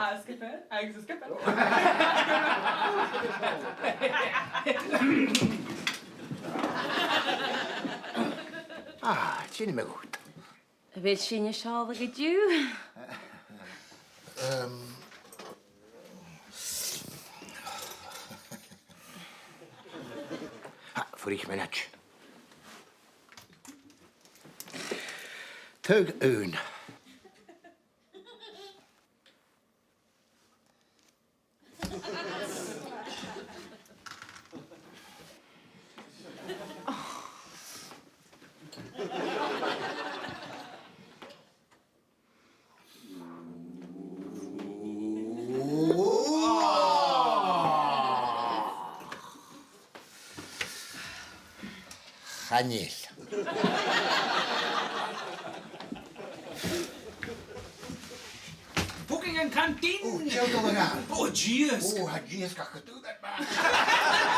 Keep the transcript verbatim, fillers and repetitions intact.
Agus gu fear, agus gu fear. Ah, sin mi dhut. A bheil sinne a' seòladh an-diugh? Ehm. Ha, fuirich mionaid. Tog aon. Chan eil. Booking an canteen! Ò, dè tha dol a dhèanamh? Ò, Dia! Ò, tha Dia 's gach do that, man.